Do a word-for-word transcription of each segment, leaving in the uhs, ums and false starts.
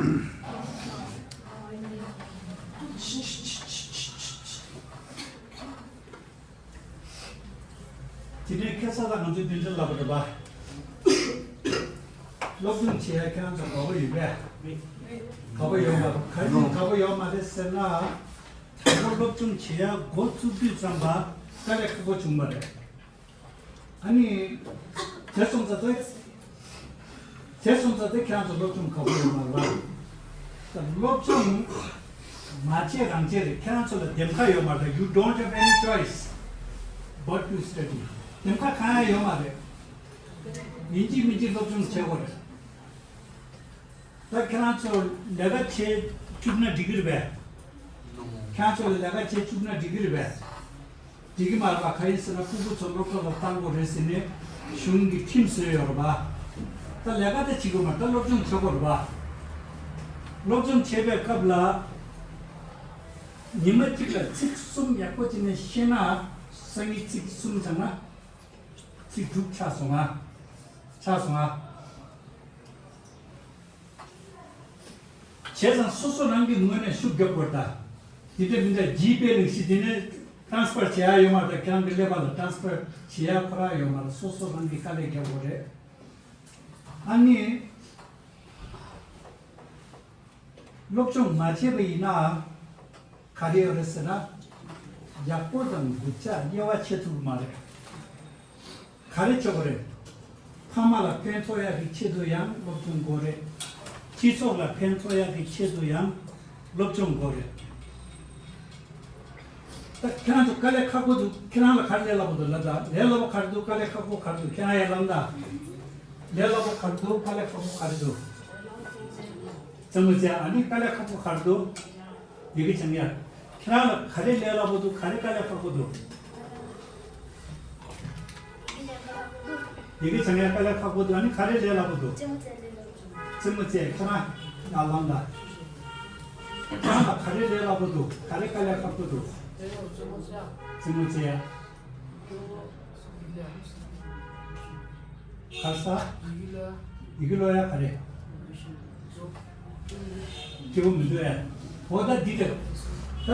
དེ་ནས་ཁ་སང་ལ་ང་ཚོས་འདི་འདྲ་ལབ་པ་རེད་པ། སློབ་སྦྱོང་བྱེད་ཡ་ཁྱེད་རང་ཚོ་དགའ་པོ་ཡོད་པས། དགའ་པོ་ཡོད་མ་རེད། ག་རེ་བྱས་ནས་དགའ་པོ་ཡོད་མ་རེད་ཟེར་ན། དང་པོ་སློབ་སྦྱོང་བྱེད་ཡ་འགོ་བཙུགས་དུས་ཙམ་པ་དཀའ་ལས་ཁག་པོ་བྱུང་བ་རེད། ཨ་ནི། དེ་སོང་ཙང་དེ། དེ་སོང་ཙང་དེ་ཁྱེད་རང་ཚོ་སློབ་སྦྱོང་ཁག་པོ་ཡོད་མ་རེད། ད་སློབ་སྦྱོང་མ་བྱས་རང་བྱས་རེད། ཁྱེད་རང་ཚོ་ལ་འདེམས་ཁ་ཡོད་མ་རེད། You don't have any choice but to study. འདེམས་ཁ་གང་ཡང་ཡོད་མ་རེད། ཡིན་གཅིག་མིན་གཅིག་སློབ་སྦྱོང་བྱེད་དགོས་རེད། ད་ཁྱེད་རང་ཚོ་ལས་ཀ་བྱེད་བཅུག་ན་འགྲིག་གི་རེད་པས། ཁྱེད་རང་ཚོ་ལ་ལས་ཀ་བྱེད་བཅུག་ན་འགྲིག་གི་རེད་པས། འགྲིག་གི་མ་རེད་པ། ག་ཡིན་ཟེར་ན་ཕྲུ་གུ་ཚོ་སློབ་གྲྭ་ལ་བཏང་དགོས་རེད་ཟེར་ནས་གཞུང་གིས་ཁྲིམས་བཟོས་ཡོད་རེད་པ། ད་ལས་ཀ་ད་བྱེད་དགོས་མ་རེད། ད་སློབ་སྦྱོང་བྱེད་དགོས་རེད་པ། སློབ་སྦྱོང་བྱེད་པའི་སྐབས་ལ་ཉི་མ་གཅིག་ལ་ཚིག་གསུམ་ཡག་པོ་བྱས་ནས་ཤེས་ན། སང་ཉིན་ཚིག་གསུམ་སྦྱངས་ན་ཚིག་དྲུག་ཆགས་སོང་ང་། ཆགས་སོང་ང་། བྱས་ཙང་སོ་སོ་རང་གི་ངོས་ནས་ཤུགས་རྒྱབ་དགོས་རེད་ད། དེ་འདྲ་མི་འདྲ་ཇི་པེ་ལིང་ཤི་དེ་ནས་ཊ་རན་སི་ཕར་བྱེད་ཡ་ཡོད་མ་རེད། ཁྱེད་རང་གི་ཀླད་པ་ལ་ཊ་རན་སི་ཕར་བྱེད་ཡ་ཁོ་རང་ཡོད་མ་རེད། སོ་སོ་རང་གི་དཀའ་ལས་རྒྱབ་དགོས་རེད། ཨ་ནི། སློབ་སྦྱོང་མ་བྱས་པ་ཡིན་ན། ག་རེ་ཡོད་རེད་ཟེར་ན། ཡག་པོ་དང་སྡུག་ཅག་དབྱེ་བ་ཕྱེ་ཐུབ་ཀྱི་མ་རེད། ག་རེ་ཆོག་གི་རེད། ཕ་མ་ལ་ཕན་ཐོགས་ཡག་གི་ཆེད་དུ་ཡང་སློབ་སྦྱོང་དགོས་རེད། སྤྱི་ཚོགས་ལ་ཕན་ཐོགས་ཡག་གི་ཆེད་དུ་ཡང་སློབ་སྦྱོང་དགོས་རེད། ད་ཁྱེད་རང་ཚོ་དཀའ་ལས་ཁག་པོ་འདུག་ཁྱེད་རང་ལ་ག་རེ་ལས་སླ་པོ་འདུག་ལབ་ད། ལས་སླ་པོ་ག་རེ་འདུག་དཀའ་ལས་ཁག་པོ་ག་རེ་འདུག་ཁྱེད་རང་ཡར་ལབ་ད། ལས་སླ་པོ་ག་རེ་འདུག་དཀའ་ལས་ཁག་པོ་ག་རེ་འདུག་རྩེད་མོ་རྩེ་ཡ། ཨ་ནི་དཀའ་ལས་ཁག་པོ་ག་རེ་འདུག་ཡི་གེ་སྦྱང་ཡ། ཁྱེད་རང་ལ་ག་རེ་ལས་སླ་པོ་འདུག་ག་རེ་དཀའ་ལས་ཁག་པོ་འདུག་ཡི་གེ་སྦྱང་ཡ་དཀའ་ལས་ཁག་པོ་འདུག་ཨ་ནི་ག་རེ་ལས་སླ་པོ་འདུག་རྩེད་མོ་རྩེ་ཡ་ལས་སླ་པོ་འདུག་རྩེད་མོ་རྩེ་ཡ། ཁྱེད་རང་ཡར་ལངས་ད། ཁྱེད་རང་ལ་ག་རེ་ལས་སླ་པོ་འདུག་ག་རེ་དཀའ་ལས་ཁག་པོ་འདུག་རྩེད་མོ་རྩེ་ཡ། ག་རེ་ཟ། ཡི་གེ་ཀློག་ཡ་ག་རེ། སྐྱིད་པོ་མི་འདུག་ཨེ། འོ་ད་འདི་འདྲ། ད་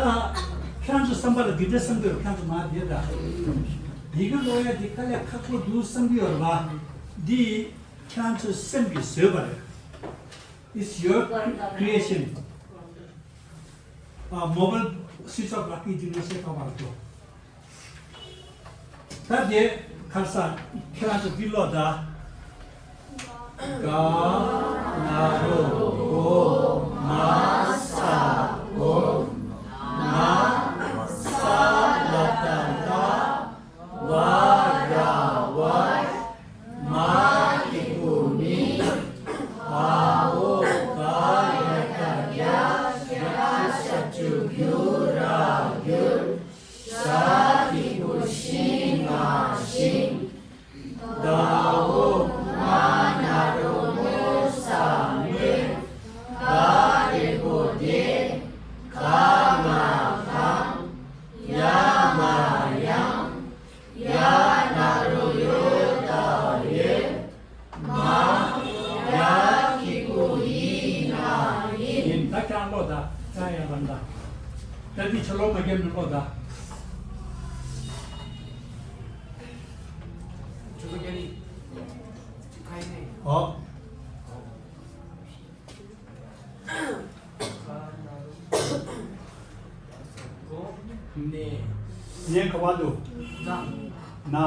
ཁྱེད་རང་ཚོ་བསམ་པ་ལ་འདི་འདྲ་བསམ་གྱི་ཡོད། ཁྱེད་རང་ཚོ་མ་བསྡད་ད། ཡི་གེ་ཀློག་ཡ་འདི་དཀའ་ལས་ཁག་པོ་འདུག་བསམ་གྱི་ཡོད་རེད་པ། འདི་ཁྱེད་རང་ཚོའི་སེམས་ཀྱིས་བཟོས་པ་རེད། It's your creation. ཨ། མོ་བལ་སི་ཚོགས་ལག་གི་འཇིགས་སྣང་ཤེས་པ་བར་དུ། ད་དེ་ཁར་ས་ཁྱེད་རང་ཚོ་འདི་ཀློག་ད། ག་ན་རོ་གོ། མ་ས་གོ། ན་ས་ལ་ད་ལ། བ་ར་བར། མ་གི་གུ་མི། བ་འོ་ག་ཡ་ད་རྒྱ། རྒྱ་ཞབས་ཀྱུ་གུ་ར་གུར། ཞ་གི་གུ་ཤི་ང་ཤིང་། ད་འོ་ང་ན་རོ་མོ་ས་མོས། ག་རེ་གོ་དེ། ག་ང་གང་། ཡ་ང་ཡང་། ཡ་ན་རོ་ཡོ་ད་ཡོད། མ། ཡ་གི་གུ་ཡི་ན་ཡིན། ཡིན། ད་ཁྱེད་རང་ཀློག་ད། ད་ཡ་རང་ད། ད་འདི་ཆ་ལོ་མ་བརྒྱབ་ནས་ཀློག་ད། ཨོ། ནས། ནས་ག་བ་འདུག་ན། ན།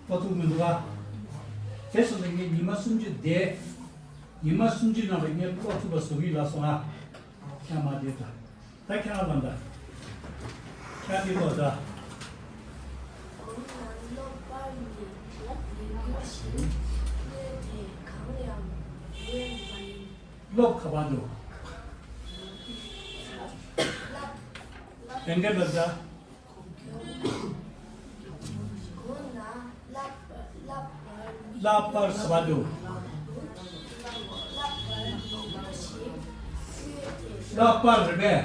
ཏོག་ཙམ་མི་འདུག་ག་དེ་སོང་ཙང་ངས་ཉི་མ་སུམ་ཅུ་བསྡད། ཉི་མ་སུམ་ཅུ་ནང་ལ་ངས་ཀློག་ཐུབ་པ་བཟོ་གི་ཡིན་ལབ་སོང་ང་། ཁྱེད་མ་བསྡད་ད། ད་ཁྱེད་རང་ལ་འདྲ། ཁྱེད་འདི་ཀློག་ད། གོང་ན་ཀློག་པར་མི་ལབ་ཡོད་རྒྱུ་བཞིན་གནོད་དེ་གང་ཡང་ཡོད་མ་ཡིན། ཀློག་ག་པར་འདུག་ལབ་ལབ། ལེན་ག་ལབ་ད། གོང་ན་ལབ་ལབ་པར་མི། བསླབ་པར་བྱ་དོ། བསླབ་པར་རེད་པས།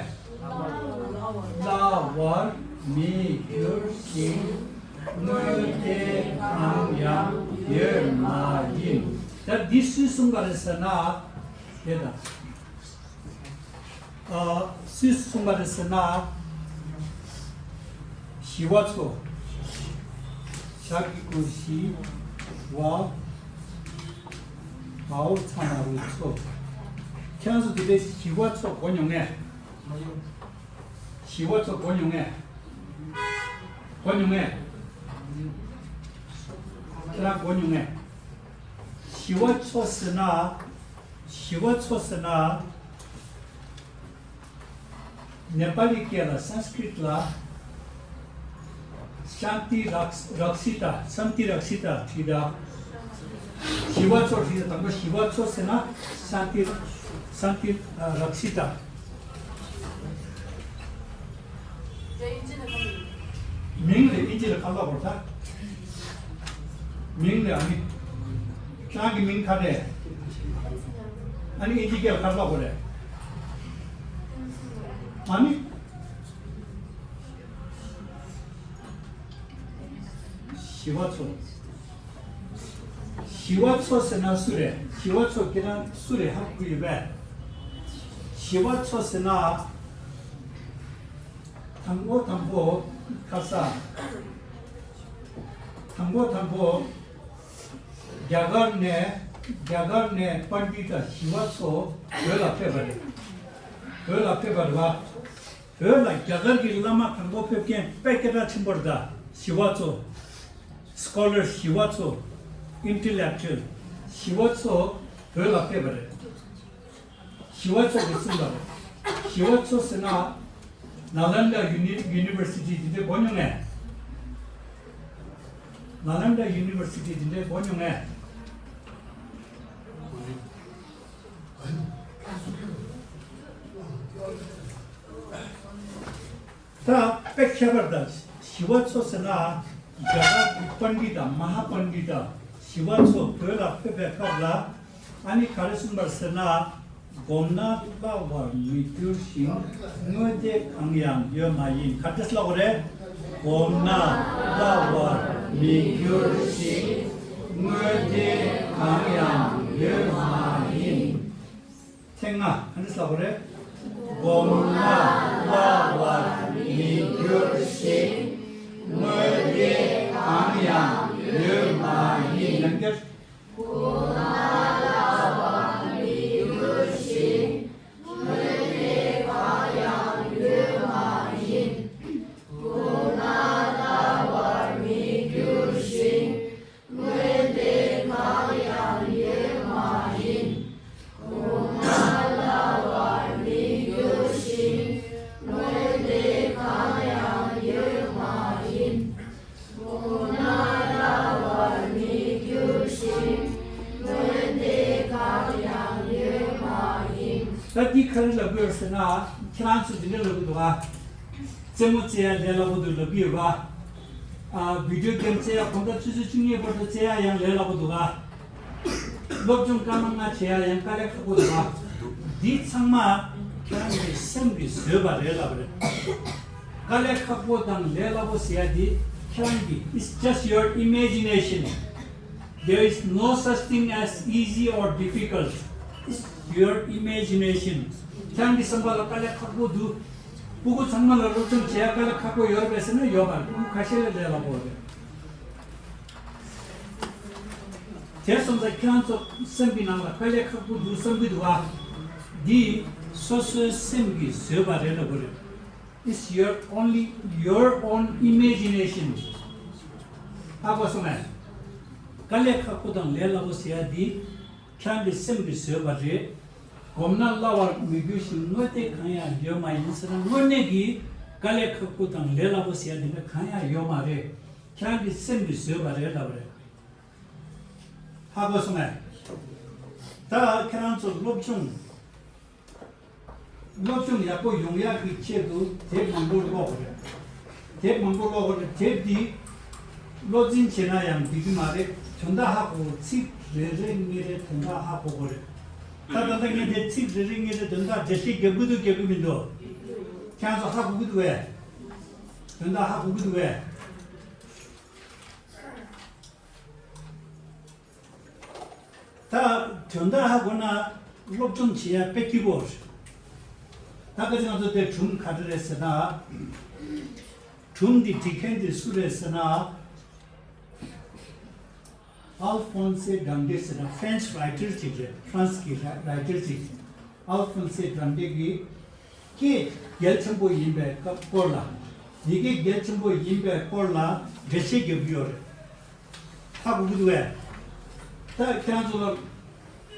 བསླབ་པར་མི་འགྱུར་ཞིང་། དངོས་དེ་གང་ཡང་ཡོད་མ་ཡིན། ད་འདི་སུས་གསུངས་པ་རེད་ཟེར་ན། དེ་དང་། ཨ། སུས་གསུངས་པ་རེད་ཟེར་ན། ཞི་བ་འཚོ། ཞབས་ཀྱུ་ཞི་བ། བའོ་ཚ་ན་རུ་འཚོ། ཁྱེད་རང་ཚོ་དེ་འདྲའི་ཞི་བ་འཚོ་གོ་མྱོང་ངས། ཞི་བ་འཚོ་གོ་མྱོང་ངས། གོ་མྱོང་ངས། ཁྱེད་རང་གོ་མྱོང་ངས། ཞི་བ་འཚོ་ཟེར་ན། ཞི་བ་འཚོ་ཟེར་ན། ནེ་པ་ལི་སྐད་ལ་སཾ་སྐྲྀཏ་ལ་ཤཱན་ཏི་རཀྵ་རཀྵི་ཏ། སཾ་ཏི་རཀྵི་ཏ་ཡིན་ད། ཞི་བ་འཚོ་ཞིག་དང་པོ་ཞི་བ་འཚོ་ཟེར་ན་ཤཱན་ཏི། སཾ་ཏི་རཀྵི་ཏ། མིང་ལ་ཨིན་ཇི་ལ་ག་རེ་ལབ་དགོས་རེད་ད། མིང་ལ་ཨ་ནི། ཁྱེད་རང་གི་མིང་ག་རེ་རེད། ཨ་ནི་ཨིན་ཇི་སྐད་ལ་ག་རེ་ལབ་དགོས་རེད། ཨ་ནི། ཞི་བ་འཚོ། ཞི་བ་འཚོ་ཟེར་ན་སུ་རེད། ཞི་བ་འཚོ་ཁྱེད་རང་སུ་རེད་ཧ་གོ་ཡོད་པས། ཞི་བ་འཚོ་ཟེར་ན། དང་པོ་དང་པོ་ཁ་ས། དང་པོ་དང་པོ། རྒྱ་གར་ནས། རྒྱ་གར་ནས་པཎྜི་ཏ་ཞི་བ་འཚོ་བོད་ལ་ཕེབས་པ་རེད། བོད་ལ་ཕེབས་པ་རེད་བ། བོད་ལ་རྒྱ་གར་གྱི་བླ་མ་དང་པོ་ཕེབས་མཁན་དཔེ་སྐད་གྲགས་ཆེན་པོ་རེད་ད། ཞི་བ་འཚོ། སི་ཀོ་ལར་ཞི་བ་འཚོ། ཨིན་ཊེ་ལེག་ཅུ་ཨལ། ཞི་བ་འཚོ་བོད་ལ་ཕེབས་པ་རེད། ཞི་བ་འཚོ་གིས་གསུངས་པ་རེད། ཞི་བ་འཚོ་ཟེར་ན། ནཱ་ལེནྡྲ་ཡུ་ནི་ཡུ་ནི་ཝར་སི་ཊི་དེ་འདྲ་གོ་མྱོང་ངས། ནཱ་ལེནྡྲ་ཡུ་ནི་ཝར་སི་ཊི་དེ་འདྲ་གོ་མྱོང་ངས། ད་དཔེ་ཁྱད་པར་དང་ཞི་བ་འཚོ་ཟེར་ན། རྒྱ་གར་གྱི་པཎྜི་ཏ་མ་ཧཱ་པཎྜི་ཏ་ཞི་བ་འཚོ་བོད་ལ་ཕེབས་པའི་སྐབས་ལ། ཨ་ནི་ག་རེ་གསུངས་པ་ཟེར་ན། གོམས་ན་སླ་བར་མི་འགྱུར་ཞིང་། དངོས་དེ་གང་ཡང་ཡོད་མ་ཡིན། ག་འདྲ་སླ་བོ་རེད། གོམས་ན་སླ་བར་མི་འགྱུར་ཞིང་། དངོས་དེ་གང་ཡང་ཡོད་མ་ཡིན། ཐེངས་ལྔ། ག་འདྲ་སླ་བོ་རེད། གོམས་ན་སླ་བར་མི་འགྱུར་ཞིང་། དངོས་དེ་གང་ཡང་ཡོད་མ་ཡིན། ཡང་བསྐྱར། གོམས་ན་སླ་བར་མི་འགྱུར་ཞིང་། དངོས་དེ་གང་ཡང་ཡོད་མ་ཡིན། གོམས་ན་སླ་བར་མི་འགྱུར་ཞིང་། དངོས་དེ་གང་ཡང་ཡོད་མ་ཡིན། གོམས་ན་སླ་བར་མི་འགྱུར་ཞིང་། དངོས་དེ་གང་ཡང་ཡོད་མ་ཡིན། གོམས་ན་སླ་བར་མི་འགྱུར་ཞིང་། དངོས་དེ་གང་ཡང་ཡོད་མ་ཡིན། ད་འདི་ག་རེ་ལབ་དགོས་ཟེར་ན། ཁྱེད་རང་ཚོ་འདི་འདྲ་ལབ་ཀྱི་འདུག་ཨ། རྩེད་མོ་རྩེ་ཡ་ལས་སླ་པོ་འདུག་ལབ་ཀྱི་ཡོད་པ། ཨ། བི་ཌིའོ་གེམ་རྩེ་ཡ་དགོང་དག་ཆུ་ཚོད་བཅུ་གཉིས་བར་དུ་རྩེ་ཡ་ཡང་ལས་སླ་པོ་འདུག་ཨ། སློབ་སྦྱོང་སྐར་མ་ལྔ་བྱེད་ཡ་ཡང་དཀའ་ལས་ཁག་པོ་འདུག་ཨ། འདི་ཚང་མ་ཁྱེད་རང་གི་སེམས་ཀྱིས་བཟོས་པ་རེད་ལབ་པ་རེད། དཀའ་ལས་ཁག་པོ་དང་ལས་སླ་པོ་ཟེར་ཡ་འདི་ཁྱེད་རང་གི། It's just your imagination. There is no such thing as easy or difficult. It's your imagination. ཁྱེད་རང་གི་བསམ་པ་ལ་དཀའ་ལས་ཁག་པོ་འདུག་སྤུ་གུ་ཚང་མ་ལ་སློབ་སྦྱོང་བྱེད་ཡ་དཀའ་ལས་ཁག་པོ་ཡོད་རེད་པས་ཟེར་ན་ཡོད་མ་རེད། སྤུ་གུ་ཁ་ཤས་ལ་ལས་སླ་པོ་རེད། དེ་སོང་ཙང་ཁྱེད་རང་ཚོ་སེམས་ཀྱི་ནང་ལ་དཀའ་ལས་ཁག་པོ་འདུག་བསམ་གྱི་འདུག་ག་འདི་སོ་སོའི་སེམས་ཀྱིས་བཟོས་པ་རེད་ལབ་དགོས་རེད། It's your only, your own imagination. ཧ་གོ་སོང་ངས། དཀའ་ལས་ཁག་པོ་དང་ལས་སླ་པོ་ཟེར་ཡ་འདི་ཁྱེད་རང་གི་སེམས་ཀྱིས་བཟོས་པ་རེད། གོམས་ན་སླ་བར་མི་འགྱུར་ཞིང་། དངོས་དེ་གང་ཡང་ཡོད་མ་ཡིན་ཟེར་ན། དངོས་གནས་ཀྱི་དཀའ་ལས་ཁག་པོ་དང་ལས་སླ་པོ་ཟེར་ཡ་འདི་འདྲ་གང་ཡང་ཡོད་མ་རེད། ཁྱེད་རང་གི་སེམས་ཀྱིས་བཟོས་པ་རེད་ལབ་པ་རེད། ཧ་གོ་སོང་ངས། ད་ཁྱེད་རང་ཚོ་སློབ་སྦྱོང་སློབ་སྦྱོང་ཡག་པོ་ཡོང་ཡག་གི་ཆེད་དུ་དེབ་མང་པོ་ཀློག་དགོས་རེད། དེབ་མང་པོ་ཀློག་དགོས་རེད། དེབ་འདི་བློ་འཛིན་བྱས་ན་ཡང་འགྲིག་གི་མ་རེད། དོན་དག་ཧ་གོ། ཚིག་རེ་རེ་གཉིས་རེ་དོན་དག་ཧ་གོ་དགོས་རེད། ད་ད་ལྟ་ངས་དེ་ཚིག་རེ་རེ་གཉིས་རེ་དོན་དག་འགྲེལ་བཤད་རྒྱབ་གི་འདུག་རྒྱབ་གི་མི་འདུག་ཁྱེད་རང་ཚོ་ཧ་གོ་གི་འདུག་བས། དོན་དག་ཧ་གོ་གི་འདུག་བས། ད་དོན་དག་ཧ་གོ་ན་སློབ་སྦྱོང་བྱེད་ཡ་དཔེ་སྐྱིད་པོ་རེད། ད་ག་ཚོད་ང་ཚོ་དེ་སྒྲུང་ག་རེ་རེད་ཟེར་ན། སྒྲུང་འདི་འབྲི་མཁན་དེ་སུ་རེད་ཟེར་ན། ཨལ་ཧྥོན་སེ་ཌན་ཏེ་ཟེར་ན་ཧྥ་རན་སི་རའི་ཊར་ཅིག་རེད། ཧྥ་རན་སི་གི་རའི་ཊར་ཅིག་ཨལ་ཧྥོན་སེ་ཌན་ཏེ་གི་སྐད་རྒྱལ་ཆེན་པོ་ཡིན་པའི་སྐབས་སྐོར་ལ། ཡི་གེ་རྒྱལ་ཆེན་པོ་ཡིན་པའི་སྐོར་ལ་འགྲེལ་བཤད་རྒྱབ་ཀྱི་ཡོད་རེད། ཧ་གོ་གི་འདུག་བས། ད་ཁྱེད་རང་ཚོ་ལ་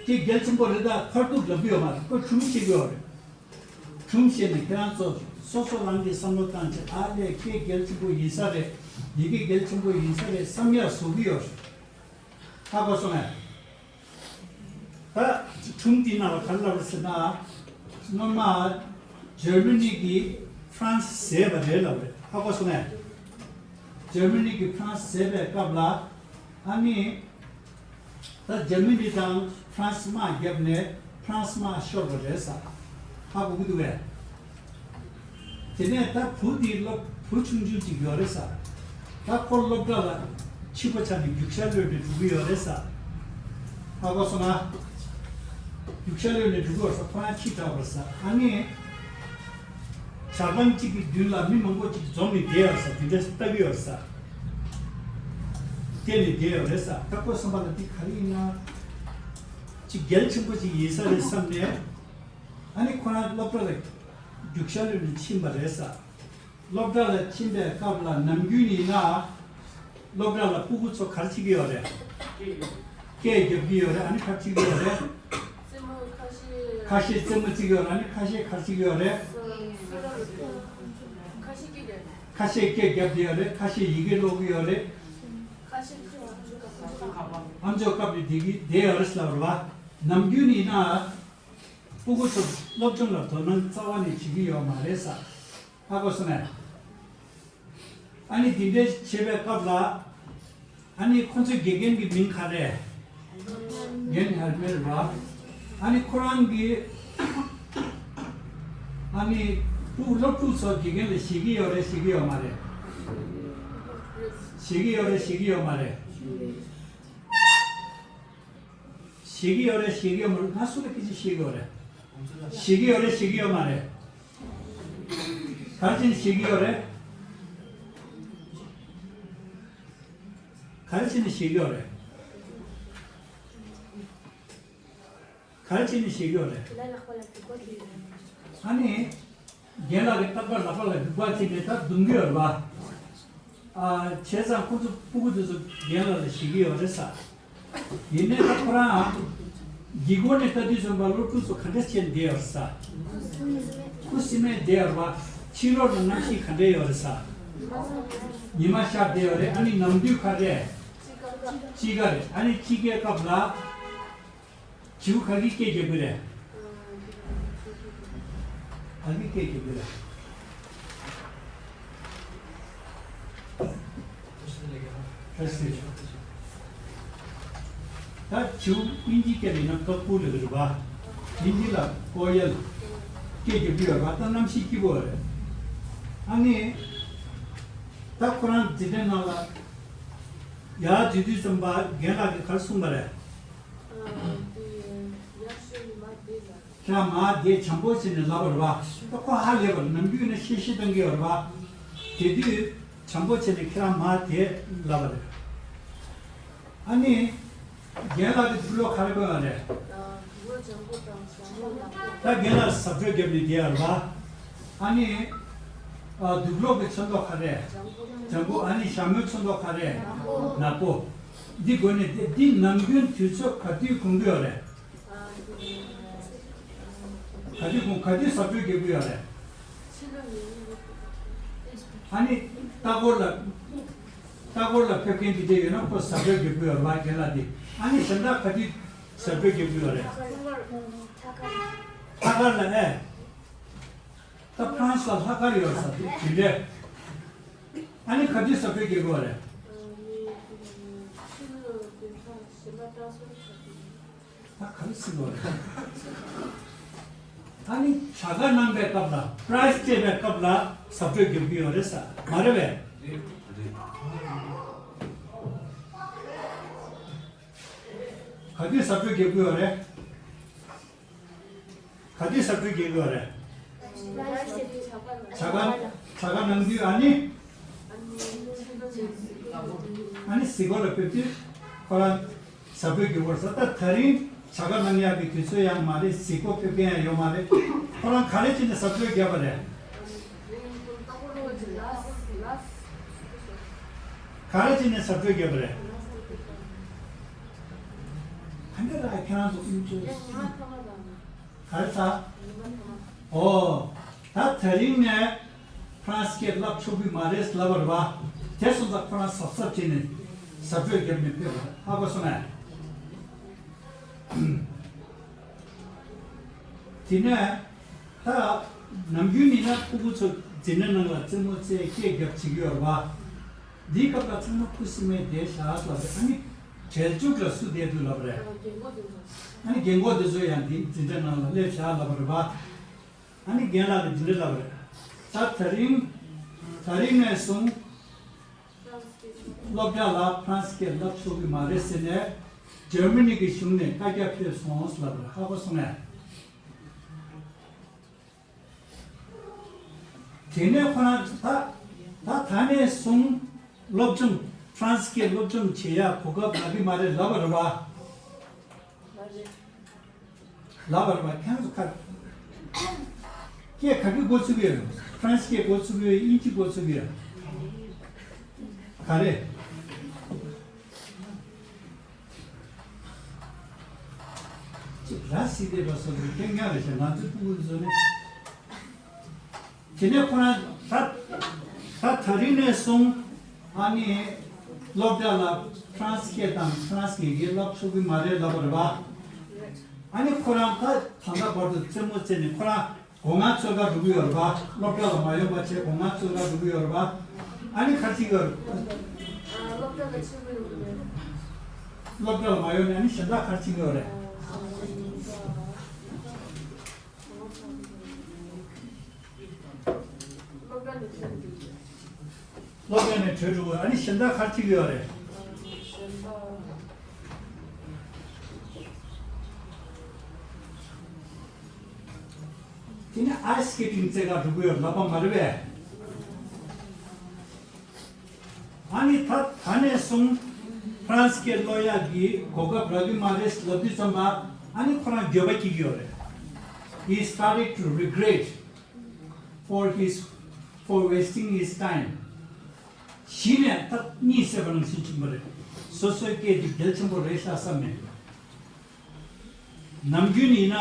སྐད་རྒྱལ་ཆེན་པོ་རེད། ད་ཁ་ཐུག་ལབ་ཀྱི་ཡོད་མ་རེད། ཁོ་སྒྲུང་བཤད་ཀྱི་ཡོད་རེད། སྒྲུང་བཤད་ནས་ཁྱེད་རང་ཚོ་སོ་སོ་རང་གིས་བསམ་བློ་བཏང་བྱས། ཨ་ལས་སྐད་རྒྱལ་ཆེན་པོ་ཡིན་ས་རེད། ཡི་གེ་རྒྱལ་ཆེན་པོ་ཡིན་ས་རེད་བསམ་ཡག་བཟོ་གི་ཡོད་རེད། ཧ་གོ་སོང་ངས། ད་སྒྲུང་འདི་ནང་ལ་ག་རེ་ལབ་རེད་ཟེར་ན། སྔོན་མ་འཇར་མ་ནི་གིས་ཧྥ་རན་སི་བཟས་པ་རེད་ལབ་རེད། ཧ་གོ་སོང་ངས། འཇར་མ་ནི་གིས་ཧྥ་རན་སི་བཟས་པའི་སྐབས་ལ། ཨ་ནི་ད་འཇར་མ་ནི་དང་ཧྥ་རན་སི་དམག་བརྒྱབ་ནས་ཧྥ་རན་སི་དམག་ཤོར་བ་རེད་ས། ཧ་གོ་གི་འདུག་བས། དེ་ནས་ད་བུ་དེའི་སློབ་བུ་ཆུང་ཆུང་ཅིག་ཡོད་རེད་ས། ད་ཁོ་སློབ་གྲྭ་ལ་ཕྱི་པོ་ཆགས་ནས་རྒྱུག་ཤར་གློད་ནས་འགྲོ་གི་ཡོད་རེད་ས། ཧ་གོ་སོང་ང་། རྒྱུག་ཤར་གློད་ནས་འགྲོ་གི་ཡོད་ས། ཁོ་རང་ཁྱི་དྲག་པ་རེད་ས། ཨ་ནི་ཇ་པན་གཅིག་གི་མདུན་ལ་མི་མང་པོ་ཅིག་འཛོམས་ནས་བསྡད་ཡོད་ས། དེ་འདྲ་ལྟ་གི་ཡོད་རེད་ས། བལྟས་ནས་བསྡད་ཡོད་རེད་ས། ད་ཁོ་བསམ་པ་ལ་འདི་ག་རེ་ཡིན་ན། ཅིག་རྒྱལ་ཆེན་པོ་ཅིག་ཡིན་ས་རེད་བསམ་ནས། ཨ་ནི་ཁོ་རང་སློབ་གྲྭ་ལ་རྒྱུག་ཤར་གློད་ནས་ཕྱིན་པ་རེད་ས། སློབ་གྲྭ་ལ་ཕྱིན་པའི་སྐབས་ལ་ནམ་རྒྱུན་ཡིན་ན། སློབ་གྲྭ་ལ་སྤུ་གུ་ཚོ་ག་རེ་བྱེད་ཀྱི་ཡོད་རེད། སྐད་རྒྱབ་ཀྱི་ཡོད་རེད། ཨ་ནི་ག་རེ་བྱེད་ཀྱི་ཡོད་རེད། རྩེད་མོ་ཁ་ཤས། ཁ་ཤས་རྩེད་མོ་རྩེ་གི་ཡོད་རེད། ཨ་ནི་ཁ་ཤས་ག་རེ་བྱེད་ཀྱི་ཡོད་རེད། སོ་སོ་རང་ཁ་ཤས་སྐད་རྒྱབ། ཁ་ཤས་སྐད་རྒྱབ་བསྡད་ཡོད་རེད། ཁ་ཤས་ཡི་གེ་ཀློག་གི་ཡོད་རེད། ཁ་ཤས་ཁ་ཤས་ཨམ་ཅོག་ཁ་པར་བསྡད་ཀྱི་བསྡད་ཡོད་རེད་ལབ་རེད་བ། ནམ་རྒྱུན་ཡིན་ན་སྤུ་གུ་ཚོ་སློབ་སྦྱོང་ལ་དོ་སྣང་རྩ་བ་ནས་བྱེད་ཀྱི་ཡོད་མ་རེད་ས། ཧ་གོ་སོང་ངས། ཨ་ནི་དེ་འདྲའི་བྱེད་པའི་སྐབས་ལ། ཨ་ནི་ཁོ་ཚོའི་དགེ་རྒན་གྱི་མིང་ག་རེ། རྒན་ཧེར་མེར་ར། ཨ་ནི་ཁོ་རང་གི། ཨ་ནི་སྤུ་གུ་སློབ་ཕྲུག་ཚོ་དགེ་རྒན་ལ་ཞེད་ཀྱི་ཡོད་རེད་ཞེད་ཀྱི་ཡོད་མ་རེད། ཞེད་ཀྱི་ཡོད་རེད་ཞེད་ཀྱི་ཡོད་མ་རེད། ཞེད་ཀྱི་ཡོད་རེད་ཞེད་ཀྱི་ཡོད་མ་རེད། ང་སུ་ལ་སྐད་ཆ་བཤད་ཀྱི་ཡོད་རེད། ཞེད་ཀྱི་ཡོད་རེད་ཞེད་ཀྱི་ཡོད་མ་རེད། ག་རེ་བྱས་ནས་ཞེད་ཀྱི་ཡོད་རེད། ག་རེ་བྱས་ནས་ཞེད་ཀྱི་ཡོད་རེད། ག་རེ་བྱས་ནས་ཞེད་ཀྱི་ཡོད་རེད། ཨ་ནི། རྒན་ལགས་ཀྱིས་རྟག་པར་ལག་པ་ལ་རྒྱུག་པ་བྱས་ནས་ད་རྡུང་གི་ཡོད་རེད་བ། ཨ། བྱས་ཙང་ཁོ་ཚོ་སྤུ་གུ་དེ་ཚོ་རྒན་ལགས་ལ་ཞེད་ཀྱི་ཡོད་རེད་ས། ཡིན་ནའི་ད་ཁོ་རང་། སྒེའུ་ཁུང་ནས་ལྟ་དུས་ཙམ་པ་སློབ་ཕྲུག་ཚོ་ག་འདྲ་བྱས་བསྡད་ཡོད་རེད་ས། ཁུ་སིམ་མེར་བསྡད་ཡོད་རེད་བ། ཕྱི་ལོགས་ལ་གནམ་གཤིས་ག་འདྲ་ཡོད་རེད་ས། ཉི་མ་ཤར་བསྡད་ཡོད་རེད། ཨ་ནི་ནམ་དུས་ག་རེ། དཔྱིད་ཀ་རེད། ཨ་ནི་དཔྱིད་ཀའི་སྐབས་ལ། བྱིའུ་ག་གི་སྐད་རྒྱག་གི་རེད། ག་གི་སྐད་རྒྱག་གི་རེད། ད་བྱིའུ་དབྱིན་ཇིའི་སྐད་ལ་ཡིན་ན་ཀ་ཀུ་ལབ་ཀྱི་རེད་པ། དབྱིན་ཇི་ལ་ཀོ་ཡལ་སྐད་རྒྱག་གི་ཡོད་རེད་པ། ད་གནམ་གཤིས་སྐྱིད་པོ་རེད། ཨ་ནི། ད་ཁོ་རང་འཛིན་གྲྭའི་ནང་ལ་ཡར་འཛུལ་དུས་ཙམ་པ་རྒན་ལགས་ཀྱིས་ག་རེ་གསུངས་པ་རེད། ཁྱེད་རང་མར་བསྡད་བྱམས་པོ་བྱས་ནས་ལབ་པ་རེད་པ། ད་ཁོ་ཧ་ལས་པ་རེད། ནམ་རྒྱུན་ནས་གཤེ་གཤེ་བཏང་གི་ཡོད་རེད་པ། དེ་དུས་བྱམས་པོ་བྱས་ནས་ཁྱེད་རང་མར་བསྡད་ལབ་པ་རེད། ཨ་ནི། རྒན་ལགས་ཀྱིས་དུག་སློག་ག་རེ་བཀོད་པ་རེད། ད་རྒན་ལགས་གཟབ་སྤྲོས་བརྒྱབ་ནས་བསྡད་ཡོད་རེད་པ། ཨ་ནི། ཨ། དུག་སློག་གི་ཚོན་མདོག་ག་རེ། ལྗང་གུ། ཨ་ནི་ཞྭ་མོའི་ཚོན་མདོག་ག་རེ། ནག་པོ། འདི་བགོས་ནས་འདི་འདི་ནམ་རྒྱུན་དུས་ཚོད་ག་དུས་གོན་གི་ཡོད་རེད། ག་དུས་གོན། ག་དུས་གཟབ་སྤྲོས་རྒྱག་གི་ཡོད་རེད། ཨ་ནི་ལྟ་སྐོར་ལ། ལྟ་སྐོར་ལ་ཕེབས་མཁན་འདི་འདྲ་ཡོད་ན་ཁོ་གཟབ་སྤྲོས་རྒྱག་གི་ཡོད་རེད་པ། རྒན་ལགས་འདི། ཨ་ནི་གཞན་དག་ག་དུས་གཟབ་སྤྲོས་རྒྱག་གི་ཡོད་རེད། ལྷག་དཀར་ལ་ཨེ། ད་ཕ་རན་སི་ལ་ལྷག་དཀར་ཡོད་ས་དེ་དེ་འདྲས། ཨ་ནི་ག་དུས་གཟབ་སྤྲོས་རྒྱག་གི་ཡོད་རེད། ད་ག་རེ་ཟེར་དགོས་རེད། ད་ནི་བྱ་དགའ་གནང་པའི་སྐབས་ལ་པ་རའི་སི་སྤྲད་པའི་སྐབས་ལ་ཟབ་སྤྲོད་རྒྱབ་ཀྱི་ཡོད་རེད་ས་མ་རེད་པས། རེད། རེད། ག་དུས་ཟབ་སྤྲོད་རྒྱབ་ཀྱི་ཡོད་རེད། ག་དུས་ཟབ་སྤྲོད་རྒྱག་གི་ཡོད་རེད། བྱ་དགའ་བྱ་དགའ་གནང་དུས་ཨ་ནི། ཨ་ནི་གཟིགས་སྐོར་ལ་ཕེབས་དུས་ཁོ་རང་ཟབ་སྤྲོད་རྒྱག་དགོས་ས། ད་ད་རིང་བྱ་དགའ་གནང་ཡག་གི་དུས་ཚོད་ཡང་མ་རེད། གཟིགས་སྐོར་ཕེབས་མཁན་ཡང་ཡོད་མ་རེད། ཁོ་རང་ག་རེ་བྱས་ནས་ཟབ་སྤྲོད་བརྒྱབ་པ་རེད། ག་རེ་བྱས་ནས་ཟབ་སྤྲོད་བརྒྱབ་པ་རེད། ག་འདྲ་ར་ཁྱེད་རང་ཚོ་ཀུན་སྤྱོད། ག་རེ་ཟ། ཨོ། ད་ད་རིང་ནས་ཧྥ་རན་སི་སྐད་བསླབ་ཆོག་གི་མ་རེད་ལབ་པ་རེད་པ། དེ་སོང་ཙང་ཁོ་རང་གཟབ་གཟབ་བྱས་ནས་ཟབ་སྤྲོད་བརྒྱབ་ནས་ཕེབས་པ་རེད། ཧ་གོ་སོང་ངས། དེ་ནས་ད་ནམ་རྒྱུན་ཡིན་ན་ཕྲུ་གུ་ཚོ་འཛིན་གྲྭ་ནང་ལ་རྩེད་མོ་རྩེ་སྐད་རྒྱབ་བྱེད་ཀྱི་ཡོད་རེད་པ། འདིའི་སྐབས་ལ་ཚང་མ་ཁུ་སིམ་མེར་བསྡད་བཞག་ལབ་རེད། ཨ་ནི་གྲལ་མཇུག་ལ་སུ་བསྡད་འདུག་ལབ་རེད། ཨ་ནི་རྒན་གོག་འདི་ཚོ་ཡང་འདི་འཛིན་གྲྭ་ནང་ལ་སླེབས་བཞག་ལབ་རེད་པ། ཨ་ནི་རྒན་ལགས་ཀྱིས་འདི་འདྲ་ལབ་རེད། ད་ད་རིང་ད་རིང་ནས་བཟུང་སློབ་གྲྭ་ལ་ཧྥ་རན་སི་སྐད་བསླབ་ཆོག་གི་མ་རེད་ཟེར་ནས་འཇར་མ་ནི་གི་གཞུང་ནས་བཀའ་རྒྱ་ཕེབས་སོང་ལབ་རེད། ཧ་གོ་སོང་ངས། དེ་ནས་ཁོ་རང་ད་ད་ད་ནས་བཟུང་སློབ་སྦྱོང་ཧྥ་རན་སི་སྐད་སློབ་སྦྱོང་བྱེད་ཡག་གོ་སྐབས་རག་གི་མ་རེད་ལབ་པ་རེད་པ། ལབ་པ་རེད་པ། ཁྱེད་ཚོ་ཁ་སྐད་ག་གི་འགོ་ཚུགས་ཀྱི་ཡོད། ཧྥ་རན་སི་སྐད་འགོ་ཚུགས་ཀྱི་ཡོད། དབྱིན་ཇི་འགོ་ཚུགས་ཀྱི་ཡོད། ག་རེ། ཅིག་ར་སི་དེ་ར་སོ་རི་ཁེ་ཉག་རེ་ཞེ་ང་ཚོའི་ཕྲུ་གུ་ཚོ་ནི། དེ་ནས་ཁོ་རང་ད་ད་ད་རིང་ནས་བཟུང་ཨ་ནི་སློབ་གྲྭ་ལ་ཧྥ་རན་སི་སྐད་དང་ཧྥ་རན་སི་ཡི་གེ་བསླབ་ཆོག་གི་མ་རེད་ལབ་པ་རེད་པ། ཨ་ནི་ཁོ་རང་ད་ད་ལྟ་བར་དུ་རྩེད་མོ་རྩེ་ནས་ཁོ་རང་སྒོ་ང་ཚོད་ཁ་འགྲོ་གི་ཡོད་རེད་པ། སློབ་གྲྭ་ལ་མ་ཡོང་བ་བྱས་སྒོ་ང་ཚོད་ཁ་འགྲོ་གི་ཡོད་རེད་པ། ཨ་ནི་ག་རེ་བྱེད་ཀྱི་ཡོད་རེད། སློབ་གྲྭ་ལ་ཕྱིན་གི་ཡོད་རེད། སློབ་གྲྭ་ལ་མ་ཡོང་ནས་ཨ་ནི་གཞན་དག་ག་རེ་བྱེད་ཀྱི་ཡོད་རེད། སློབ་གྲྭ་ནས་ཐོན་འདུག་སློབ་གྲྭ་ནས་བྲོས་འགྲོ་གི་ཡོད། ཨ་ནི་གཞན་དག་ག་རེ་བྱེད་ཀྱི་ཡོད་རེད། གཞན་དག་དེ་ནས་ཨའི་སི་སི་སྐེ་ཊིང་རྩེད་གར་འགྲོ་གི་ཡོད་ལབ་པ་མ་རེད་པས། ཨ་ནི་ད་ད་ནས་བཟུང་ཧྥ་རན་སི་སྐད་ཀློག་ཡག་གི་གོ་སྐབས་རག་གི་མ་རེད་ལབ་དུས་ཙམ་པ་ཨ་ནི་ཁོ་རང་འགྱོད་པ་སྐྱེ་གི་ཡོད་རེད། He started to regret for his, for wasting his time. གཞི་ནས་ཐག་གཉིད་སད་པ་ནང་བཞིན་བྱུང་བ་རེད། སོ་སོའི་སྐད་འདི་གལ་ཆེན་པོ་རེད་ཤག་བསམ་ནས། ནམ་རྒྱུན་ཡིན་ན་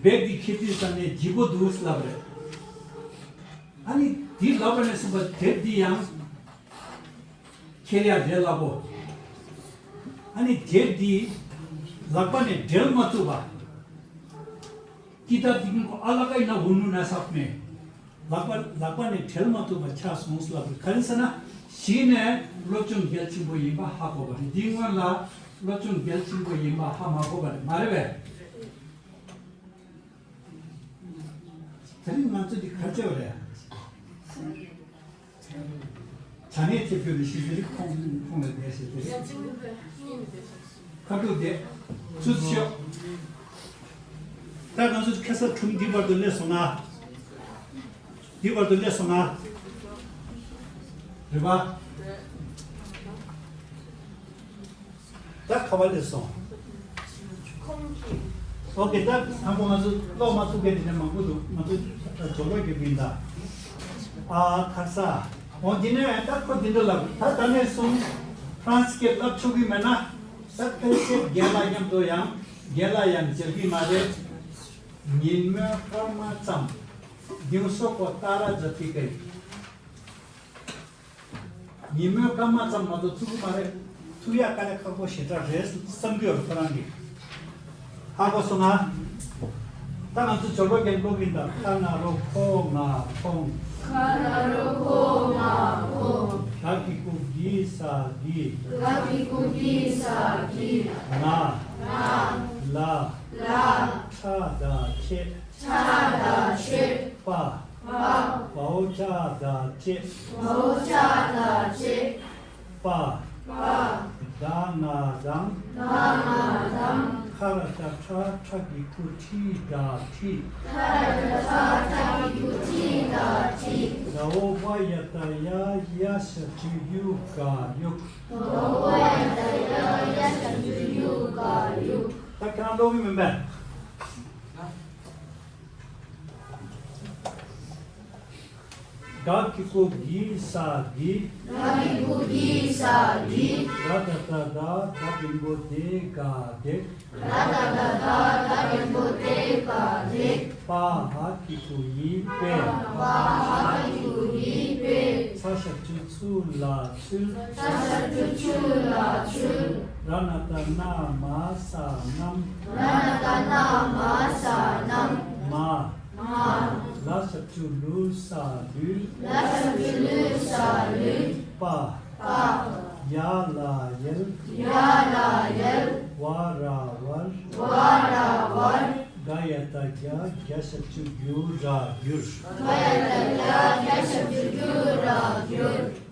བེག་འདི་འཁྱེར་དུས་ཙམ་ནས་ལྗིད་པོ་འདུག་ལབ་རེད། ཨ་ནི་འདི་ལབ་པ་ནས་བཟུང་བ་དེབ་འདི་ཡང་འཁྱེར་ཡག་དེ་ལབ་གོ། ཨ་ནི་དེབ་འདི་ལག་པ་ནས་སྦྲེལ་མ་ཐུབ་པ། ཀི་ཏབ་དེ་ཀུན་ཁོ་ཨ་ལ་ཀ་ཡིན་ན་འུ་ནུ་ན་སག་མེ། ལག་པ་ལག་པ་ནས་བྲལ་མ་ཐུབ་པ་ཆགས་སོང་ལབ་རེད། ག་རེ་ཟེར་ན་གཞི་ནས་སློབ་སྦྱོང་གལ་ཆེན་པོ་ཡིན་པ་ཧ་གོ་བ་རེད། འདིའི་སྔོན་ལ་སློབ་སྦྱོང་གལ་ཆེན་པོ་ཡིན་པ་ཧ་མ་གོ་བ་རེད། མ་རེད་པས། དེ་རིང་ང་ཚོ་འདི་ག་རེ་བྱས་པ་རེད། བྱ་ངན་ཐེབས་རྒྱུ་ནི་ཤི་ཟེར་ཁོང་ཁོང་ལ་བསྡད་ཤེས་ཏེ། ཁ་ཐུག་བསྡད། ཚུར་ཤོག་ད་ང་ཚོ་ཁ་ས་ཁྲོམ་འདི་བར་དུ་སླེབས་སོང་ང་། འདི་བར་དུ་སླེབས་སོང་ང་། རེད་པ། ད་ག་པར་སླེབས་སོང་། ཨོ་ཀེ། ད་དང་པོ་ང་ཚོ་ཀློག་མ་ཐུབ་མཁན་དེ་འདྲ་མང་པོ་འདུག་ང་ཚོ་ད་སྦྱོར་ཀློག་རྒྱབ་ཀྱི་ཡིན་ད། ཨ་ཁ་ས། འོ་འདི་ནས་ད་ཁོ་འདི་འདྲ་ལབ། ད་ད་ནས་བཟུང་ཧྥ་རན་སི་སྐད་བསླབ་ཆོག་གི་མེད་ན། ད་ཕལ་ཆེར་རྒན་ལགས་མཉམ་དུ་ཡང་རྒན་ལགས་ཡང་མཇལ་གྱི་མ་རེད། ཉིན་མོའི་སྐར་མ་ཙམ། ལྡིང་སོགས་པོ་ཏཱ་ར་ཛ་ཏི་ཀའི། ཉིན་མོའི་སྐར་མ་ཙམ་མ་གཏོགས་ཐུག་གི་མ་རེད། ཐུག་ཡག་དཀའ་ལས་ཁག་པོ་ཞེ་དྲག་རེད་བསམ་གྱི་ཡོད་རེད་ཁོ་རང་གིས། ཧ་གོ་སོང་ང་། ད་ང་ཚོ་སྦྱོར་ཀློག་རྒྱབ་ཀློག་གི་ཡིན་ད། ཁ་ན་རོ་ཁོ་ང་ཁོང་། ཁ་ན་རོ་ཁོ་ང་ཁོང་། ག་གི་གུ་གི་ས་གི། ག་གི་གུ་གི་ས་གི། ང་། ང་། ལ། ལ། ཁྲ་ད་ཁྲེ། ཁྲ་ད་ཁྲེ། པ། པ། བའོ་ཅ་ད་བཅས། བའོ་ཅ་ད་བཅས། པ། པ། ད་ང་དང་། ད་ང་དང་། ཁ་ར་ཏ་ཁྲ་ཁྲ་གི་གུ་ཁྲི་ད་ཁྲིད། ཁ་ར་ཏ་ཁྲ་ཁྲ་གི་གུ་ཁྲི་ད་ཁྲིད། ད་འོ་བ་ཡ་ད་ཡ་ཡ་ཞབས་ཀྱུ་ཡུ་ག་ཡུག། ད་འོ་བ་ཡ་ད་ཡ་ཡ་ཞབས་ཀྱུ་ཡུ་ག་ཡུག། ད་ཁྱེད་རང་ཀློག་གི་མིན་པས། ག་གི་གུ་གི་ས་གི། ག་གི་གུ་གི་ས་གི། ར་ད་ད་ད་ད་འགྲེང་བུ་དེ་ག་དེ། ར་ད་ད་ད་ད་འགྲེང་བུ་དེ་ག་དེ། པ་འ་གི་གུ་འི་པེ། པ་འ་གི་གུ་འི་པེ། ཚ་ཞབས་ཀྱུ་ཚུ་ལ་ཚུལ། ཚ་ཞབས་ཀྱུ་ཚུ་ལ་ཚུལ། ར་ན་ད་ན་མ་ས་རྣམས། ར་ན་ད་ན་མ་ས་རྣམས། མ། མ། ལ་ཞབས་ཀྱུ་ལུ་ས་ལུས། ལ་ཞབས་ཀྱུ་ལུ་ས་ལུས། པ། པ། ཡ་ལ་ཡལ། ཡ་ལ་ཡལ། བ་ར་ཝར། བ་ར་ཝར། ག་ཡ་ད་གྱ་གྱ་ཞབས་ཀྱུ་གྱུ་ར་གྱུར། ག་ཡ་ད་གྱ་གྱ་ཞབས་ཀྱུ་གྱུ་ར་གྱུར།